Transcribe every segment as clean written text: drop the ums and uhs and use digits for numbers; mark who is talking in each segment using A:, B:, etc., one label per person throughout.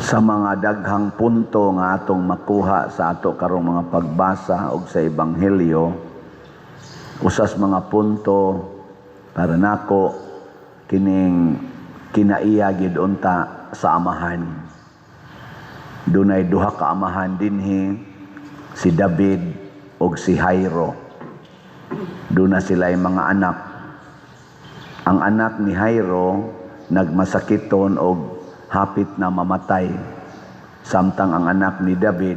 A: Sa mga daghang punto nga atong makuha sa ato karong mga pagbasa og sa Ebanghelyo, usas mga punto para nako kining kinaiya gid unta sa amahan. Dunay duha ka amahan dinhi, si David ug si Jairo. Duna sila mga anak. Ang anak ni Jairo nagmasakiton og hapit na mamatay. Samtang ang anak ni David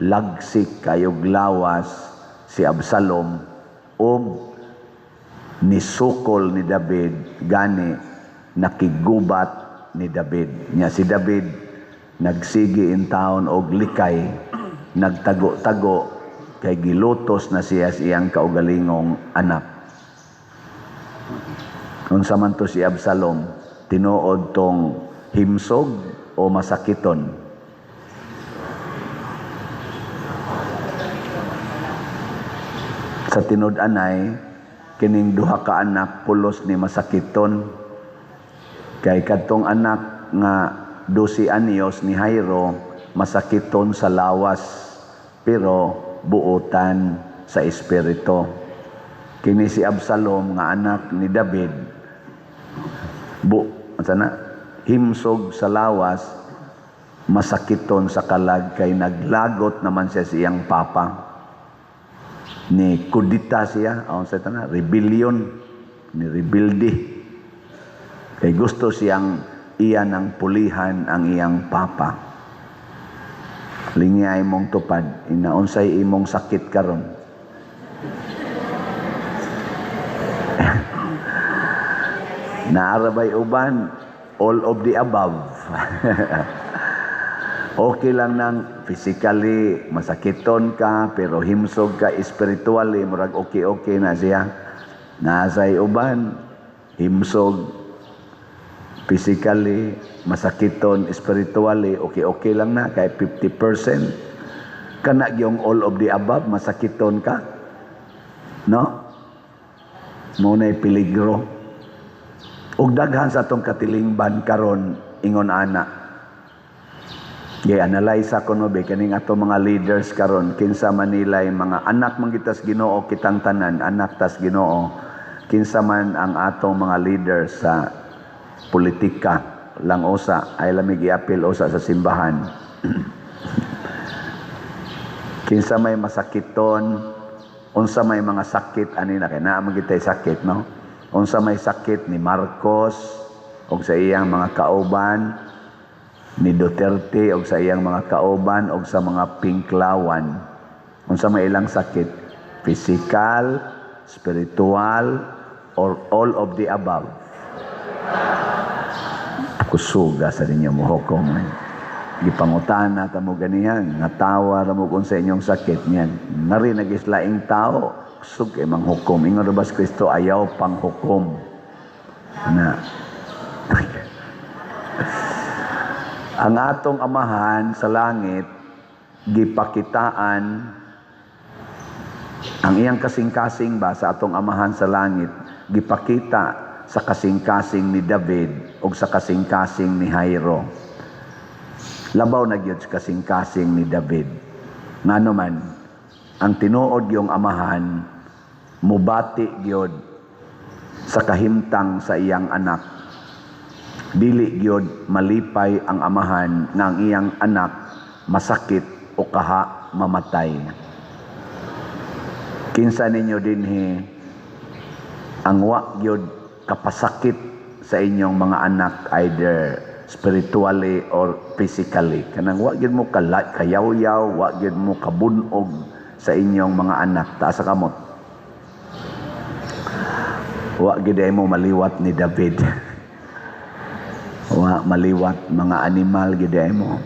A: lagsik kayog lawas, si Absalom, ug nisukol ni David, gani nakigubat ni David. Nya si David nagsigi in town og likay, nagtago-tago kay gilutos na siya sa iyang kaugalingong anak. Unsa man to si Absalom, tinuod tong himsog o masakiton? Sa tinud-anay, kining duha ka anak pulos ni masakiton. Kay kadtong anak nga 12 anyos ni Jairo, masakiton sa lawas pero buotan sa espiritu. Kini si Absalom nga anak ni David, bu sana himsog sa lawas, masakiton sa kalag kay naglagot naman siya sa iyang papa. Ni kudita siya, aon sa tana, rebellion, ni rebelde. Kay gusto siyang iya ng pulihan ang iyang papa. Lingya imong tupad, inaunsay imong sakit karon. Naarabay uban, all of the above. Okay lang nang physically masakiton ka pero himsog ka spiritually, murag okay-okay na siya. Nasay uban, himsog physically, masakiton spiritually, okay-okay lang na kay 50%. Kana gyung all of the above, masakiton ka. No? Mo na'y peligro. Ug daghan sa atong katilingban karon ingon ana. Gi-analyze ako no be kaning ato mga leaders karon, kinsa man nila mga anak man gitas Ginoo, kitang tanan anak tas Ginoo. Kinsa man ang atong mga leaders sa politika lang usa ay lami giapil usa sa simbahan. Kinsa may masakiton, unsa may mga sakit ani na kay naa man gitay sakit, no? Unsa may sakit ni Marcos og sa iyang mga kauban, ni Duterte og sa iyang mga kauban og sa mga pinklawan. Unsa may ilang sakit? Physical, spiritual, or all of the above? Kusuga sa ninyo mohukom. Eh. Gipangutana ta mo ganihan, natawa ra mo kung sa inyong sakit niyan. Nari nagislaing tao, kusog kay manghukom. Ingon ra ba si Kristo, ayaw panghukom. Na. Ang atong amahan sa langit, gipakitaan ang iyang kasing-kasing ba sa atong amahan sa langit, gipakita sa kasing-kasing ni David o sa kasing-kasing ni Jairo. Labaw na gyud sa kasing-kasing ni David. Ngano man, ang tinuod yung amahan, mubati gyud sa kahimtang sa iyang anak. Dili gyud malipay ang amahan nga ang iyang anak masakit o kaha mamatay. Kinsa ninyo dinhi ang wa gyud kapasakit sa inyong mga anak, either spiritually or physically? Kanang wa gyud mo kayawyaw, wa gyud mo kabunog sa inyong mga anak. Taas sa kamot. Wa gyud ay mo maliwat ni David. Wa maliwat mga animal gyud ay mo.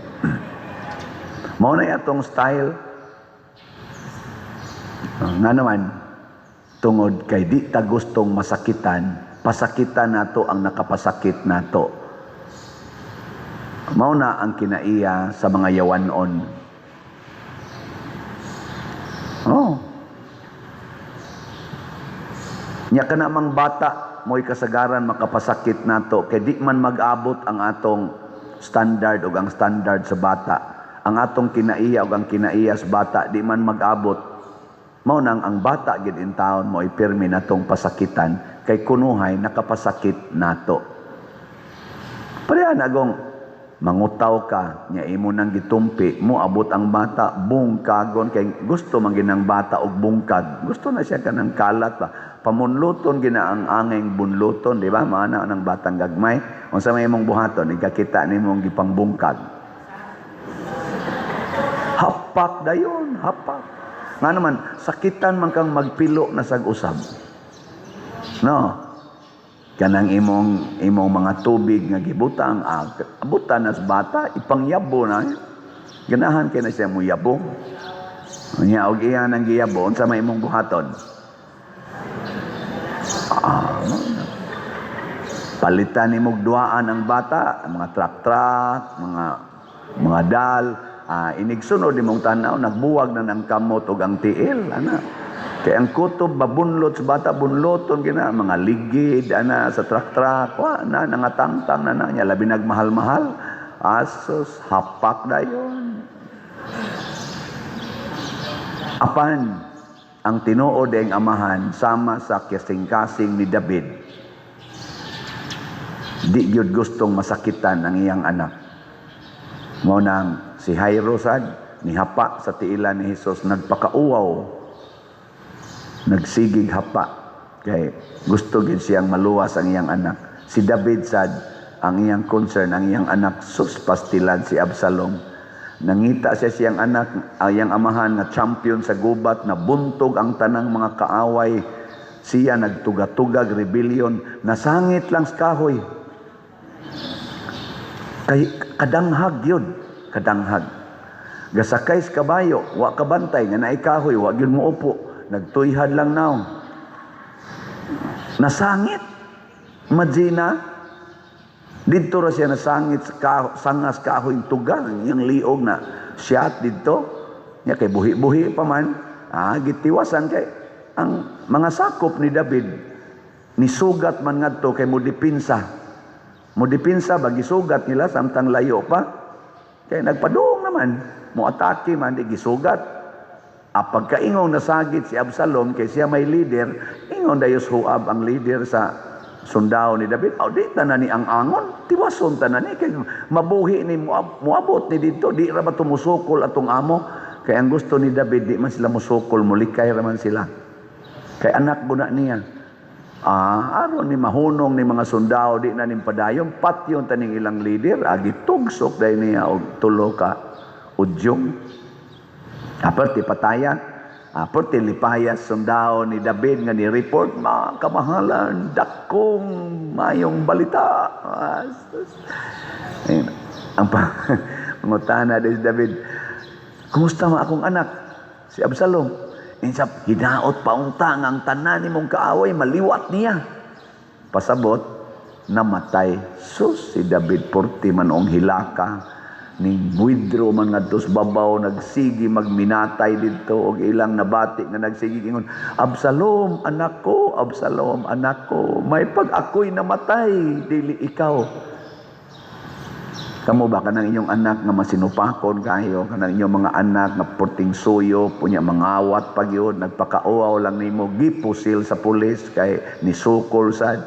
A: Mao na atong style. Nga naman, tungod kay di ta gustong masakitan, pasakitan nato ang nakapasakit nato. Mao na ang kinaiya sa mga yawanon. Oh. Nya ka namang bata, mo'y kasagaran makapasakit nato, kay di man mag-abot ang atong standard ug ang standard sa bata. Ang atong kinaiya ug ang kinaiya sa bata di man mag-abot. Mao nang ang bata gid in taon mo pirmi natong pasakitan kay kunuhay nakapasakit nato. Pareha na gong mangutaw ka nya imo nang gitumpi, mo abot ang bata, bungkagon, kay gusto man ginang bata og bungkag. Gusto na siya kanang kalat ba. Pamunluton gina ang angeng bunluton, di ba? Maana ng batang gagmay. Unsa may imong buhaton ikakita nimong gipangbungkag? Hapak dayon, hapak. Nga naman, sakitan man kang magpilo na sag usab. No? Kanang imong imong mga tubig nga gibutang, abutan nas bata, ipangyabo na. Ganahan kay na siya mo yabo. Nya og iya nang giyabo, unsa may imong buhaton? Ah, palitan ni mong duaan ang bata, ang mga truck-truck, mga dal, inigsunod nimong tanaw, nagbuwag na ng kamot og ang tiil, ana. Kay ang kutob babunlot sa bata, bunloton gina mga ligid ana sa truck-truck, wa na nangatangtang na na niya, labi nagmahal-mahal. Asos, hapak dayon. Apan ang tinuod ang amahan sama sa kasing-kasing ni David, di gyud gustong masakitan ang iyang anak. Mao nang si Jairo sad nihapa sa tiilan ni Hesus, nagpakauwaw, nagsigig hapa kay gusto gid siyang maluwas ang iyang anak. Si David sad, ang iyang concern ang iyang anak, sus pastilan si Absalom. Nangita siya siyang anak, ang iyang amahan nga champion sa gubat, na buntog ang tanang mga kaaway. Siya nagtugatugag rebellion, nasangit lang sa kahoy. Kay kadanghag yun, kadanghag. Gasakay sa kabayo, wa kabantay nga naay kahoy, wa gyud muupo, nagtuyhad lang naw. Nasangit. Imagine, didto ra siya nasangit sa sangas kahoy tugang, yung liog na shot didto. Nya kay buhi-buhi pa man, gitiwasan kay ang mga sakop ni David nisugat man ngadto kay mo dipinsa. Mo dipinsa ba, gisugat nila samtang layo pa. Kay nagpadung naman, mo atake man, di gisugat. Pagkaingong nasagit si Absalom kay siya may leader, ingon dayos Joab, ang leader sa sundao ni David, "Oh, di tanan ni ang angon, tiwason tanan ni kay mabuhi ni muabot ni didto, di ra ba tumusukol atong amo?" Kay ang gusto ni David, di man sila musukol, mulikay ra man sila. Kay anak guna niya. Aron ni mahunong ni mga sundao, di na ning padayon, patyon taning ilang leader, agi tugsok dahil niya og tulo ka udyong. Aparte pataya, aparte lipayas sundao ni David nga ni report, "Mga kamahalan, dakong mayong balita." Ayun, ang pangutana si David, "Kumusta man akong anak, si Absalom?" Insa, "Hinaot paunta nga ang tanan nimong kaaway maliwat niya." Pasabot, namatay. Sus, si David porti man ong hilaka ni withdraw man ngadto sa babaw, nagsigi magminatay didto og ilang nabati nga nagsigi ingon, "Absalom, anak ko, Absalom, anak ko, may pag ako'y namatay, dili ikaw." Kamo ba, kanang inyong anak nga masinupakon kayo, kanang inyong mga anak nga porting suyo, punya mangawat pag yun, nagpakauaw lang nimo, gipusil sa pulis kay nisukol sad.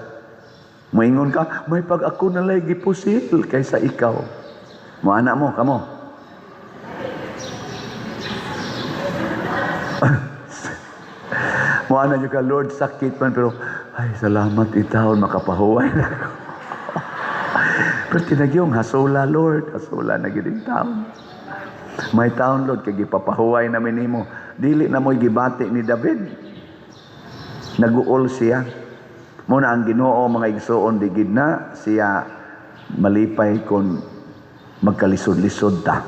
A: Moingon ka, "May pag ako nalay gipusil kaysa ikaw." Mo anak mo, kamo. Mo ana ka, "Lord, sakit man, pero ay, salamat itawon makapahuway na ako." Pero tinagyong hasula, Lord, hasula na gid taon. May taon, Lord, kay gipapahuway namin nimo. Dili na mo'y gibati ni David. Naguol siya. Muna ang Ginoo, mga igsuon, di gid na siya malipay kung magkalisod-lisod ta.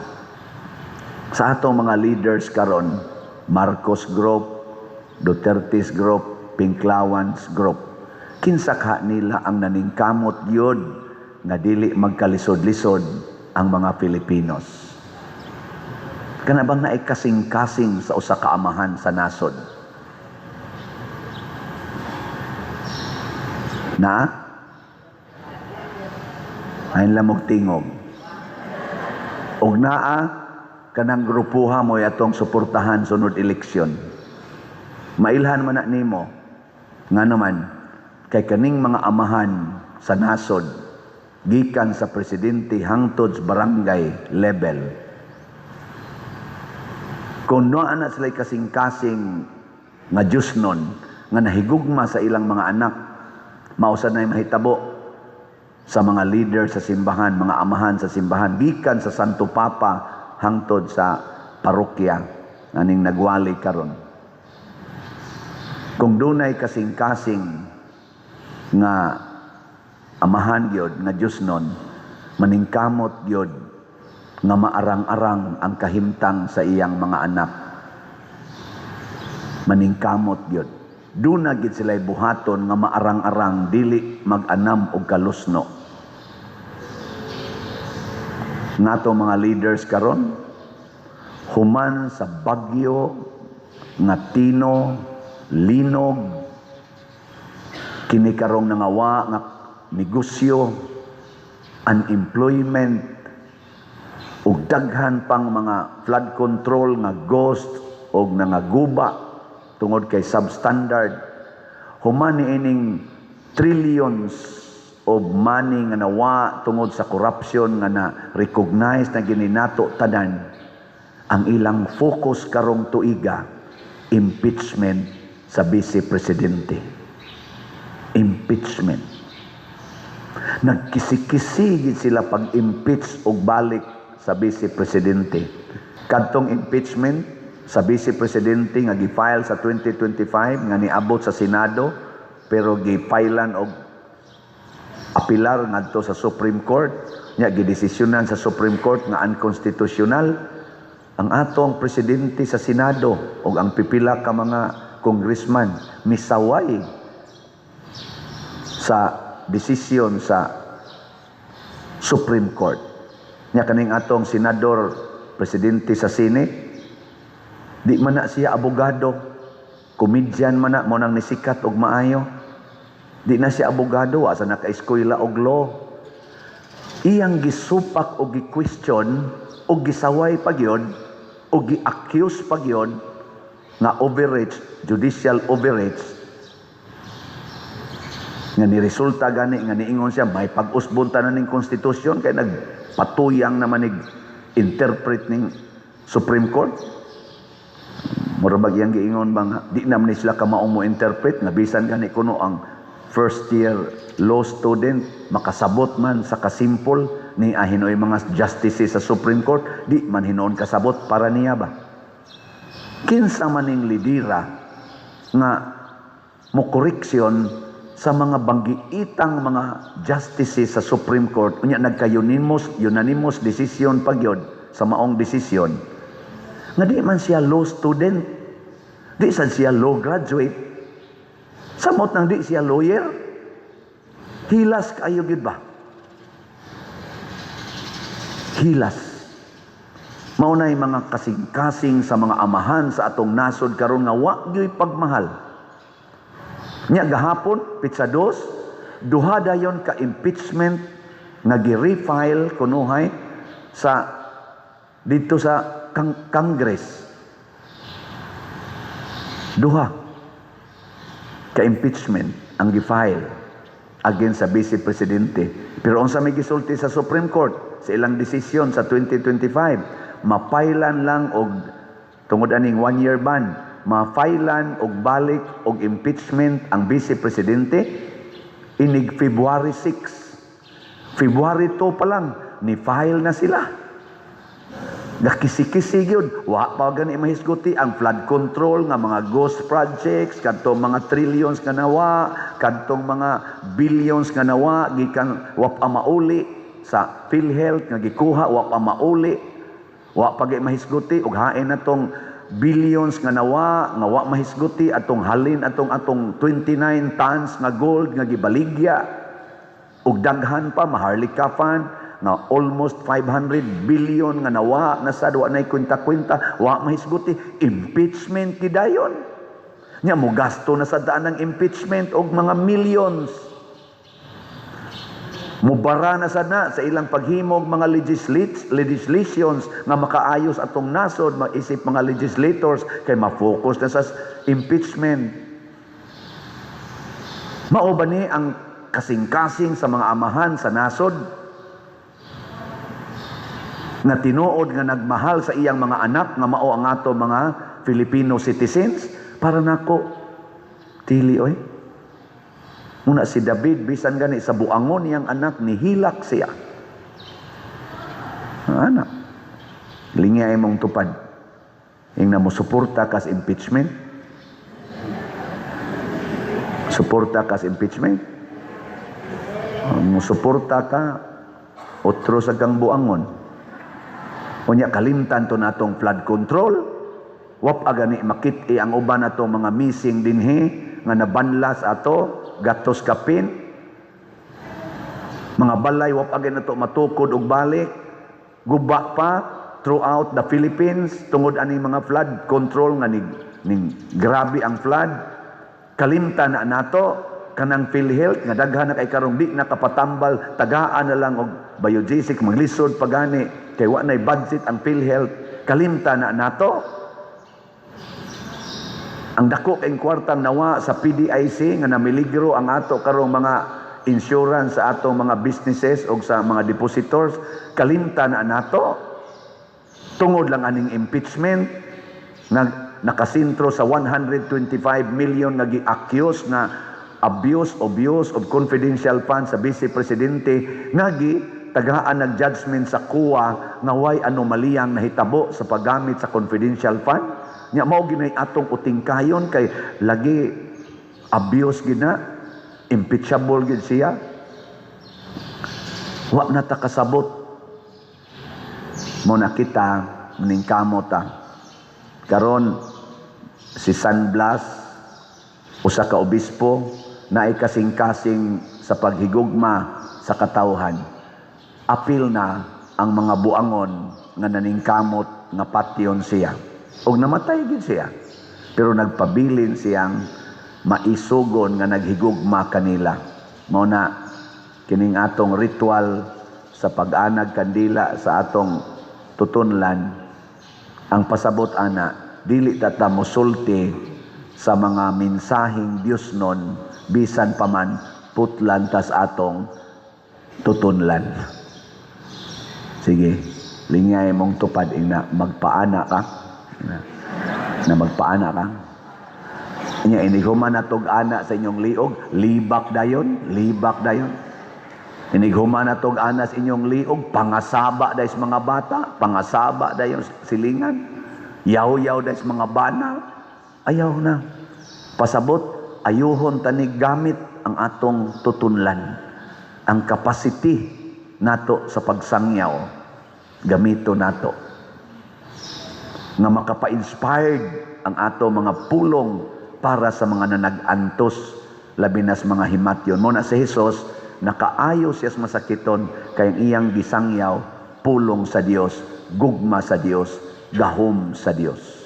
A: Sa atong mga leaders karon, Marcos Group, Duterte's Group, Pinklawans Group, kinsa ka nila ang naningkamot yun nga dili magkalisod-lisod ang mga Filipinos? Kana bang naay kasing-kasing sa usa ka amahan sa nasod? Na? Ayon lamog tingog. Og naa kanang grupuha mo atong suportahan sunod eleksyon. Mailhan man na nimo nga naman kay kaning mga amahan sa nasod, gikan sa presidente hangtod sa barangay level, kung naa na sila kasing-kasing nga Diyosnon nga nahigugma sa ilang mga anak, mausa na mahitabo sa mga leader sa simbahan, mga amahan sa simbahan, gikan sa Santo Papa hangtod sa parokya aning nagwali karon. Kung dunay kasing-kasing nga amahan gyud nga Diyosnon, maningkamot gyud nga maarang-arang ang kahimtang sa iyang mga anak. Maningkamot gyud. Duna gid sila buhaton nga maarang-arang, dili mag-anam og kalusno. Nga mga leaders karon, human sa bagyo nga Tino, Linog, kini karong nangawa nga negosyo, unemployment, ug daghan pang mga flood control nga ghost og nangaguba tungod kay substandard, human niining trillions of money nga nawa tungod sa corruption nga na recognize na gini nato tanan, ang ilang focus karong tuiga, impeachment sa vice presidente. Impeachment. Nagkisi-kisi gid sila pag-impeach og balik sa vice presidente. Kadtong impeachment sa vice presidente nga gi-file sa 2025 nga niabot sa Senado pero gi-filean og apilar ngadto sa Supreme Court nya gidesisyonan sa Supreme Court nga unconstitutional. Ang atong presidente sa Senado ug ang pipila ka mga congressman misaway sa desisyon sa Supreme Court. Nya kaning atong senador, presidente sa Senate, di man na siya abogado, komedyan man na mo nang nisikat og maayo. Di na siya abogado, asa naka-eskwela og law. Iyang gisupak og gi-question og gisaway pa gyud og gi-accuse pa gyud nga overreach, judicial overreach, nga ni resulta gani nga niingon siya may pag-usbon tanan ning konstitusyon kay nagpatuyang naman nig interpret ning Supreme Court. Mura bag iyang giingon ba nga di naman ni sila kamao mo interpret, nga bisan gani kuno ang first year law student makasabot man sa kasimple ni ahinoy mga justices sa Supreme Court di man hinuon kasabot para niya ba. Kinsa maning lidira nga mo koreksyon sa mga banggiitang mga justices sa Supreme Court, unya nagka-unanimous unanimous decision pa gyud sa maong desisyon nga di man siya law student, di sad siya law graduate, samot nang di siya lawyer? Hilas kayo gyud ba? Hilas. Mao nay mga kasing-kasing sa mga amahan sa atong nasod karon nga wa gyuy pagmahal. Nya gahapon, petsa 2, duha dayon ka impeachment nga gi-refile kunuhay sa dito sa Congress. Duha ka impeachment ang gi-file against sa vice presidente. Pero unsa may gisulti sa Supreme Court sa ilang desisyon sa 2025, mapailan lang og tungod aning 1 year ban, mafailan og balik og impeachment ang vice presidente inig February 6. February 2 pa lang ni file na sila. Gakisi-kisi gyud, wa pa gani mahisguti ang flood control nga mga ghost projects, kadtong mga trillions nga nawa, kadtong mga billions nga nawa gikan wa pa mauli sa PhilHealth nga gikuha, wa pa mauli. Wa pa gyud mahisguti og hain na tong billions nga nawa nga wa mahisguti, atong halin atong atong 29 tons nga gold nga gibaligya ug daghan pa, Maharlika Fund nga almost 500 billion nga nawa na sad, wa nay kwenta-kwenta, wa mahisguti. Impeachment gidayon. Nya mo gasto na sa daan ng impeachment og mga millions. Mubara na sad na sa ilang paghimog mga legislations nga makaayos atong nasod, maisip mga legislators kay ma-focus na sa impeachment. Mao ba ni ang kasing-kasing sa mga amahan sa nasod? Nga tinuod nga nagmahal sa iyang mga anak nga mao ang ato mga Filipino citizens? Para nako, dili oy. Muna si David, bisan gani sa buangon niyang anak, nihilak siya. Ang anak. Lingya imong tupad. Ingna mo suporta kas impeachment. Suporta kas impeachment. Mo suporta ka, otro sa kang buangon. Unya kalimtan to natong flood control. Wa pa gani makit-i ang uban nato mga missing dinhi nga nabanlas ato gatos kapin. Mga balay wa pa gani nato matukod og balik. Guba pa throughout the Philippines tungod ani mga flood control nga ning grabe ang flood. Kalimtan na nato kanang PhilHealth nga daghan na kay karong di nakapatambal, tagaan na lang og Biogesic, maglisod pa gani kay wa nay budget ang PhilHealth. Kalimtan na nato ang dako kay kwartang nawa sa PDIC nga namiligro ang ato karong mga insurance sa atong mga businesses o sa mga depositors. Kalimtan na nato tungod lang aning impeachment nga nakasintro sa 125 million nga gi-accuse nga abuse abuse of confidential funds sa Vice Presidente nga gi tagaan ng judgment sa COA nga way anomaliyang nahitabo sa paggamit sa confidential fund. Nya mao ginay atong utingkayon kay lagi abuse gina, impeachable gid siya. Wa na ta kasabot. Mo na kita maningkamot ta. Karon si San Blas, usa ka obispo naay kasing-kasing sa paghigugma sa katawhan. Apil na ang mga buangon nga naningkamot nga patyon siya. Og namatay gid siya. Pero nagpabilin siyang maisugon nga naghigugma kanila. Mao na kining atong ritual sa pag-anag kandila sa atong tutunlan, ang pasabot ana, dili ta ta mosulti sa mga mensaheng Dios nun, bisan pa man putlan tas atong tutunlan. Sige, lingay mong tupad, ingna magpaana ka. Na magpaana ka. Nya inighuman na tog ana sa inyong liog, libak dayon, libak dayon. Inighuman na tog ana sa inyong liog, pangasaba dayon sa mga bata, pangasaba dayon silingan. Yaw-yaw dayon sa mga bana. Ayaw na. Pasabot, ayuhon tanig gamit ang atong tutunlan. Ang capacity nato sa pagsangyaw, gamito nato. Nga makapa-inspired ang ato mga pulong para sa mga nanag-antos, labi na sa mga himatyon. Mo na si Jesus, nakaayo siya sa masakiton, kay ang iyang gisangyaw, pulong sa Dios, gugma sa Dios, gahom sa Dios.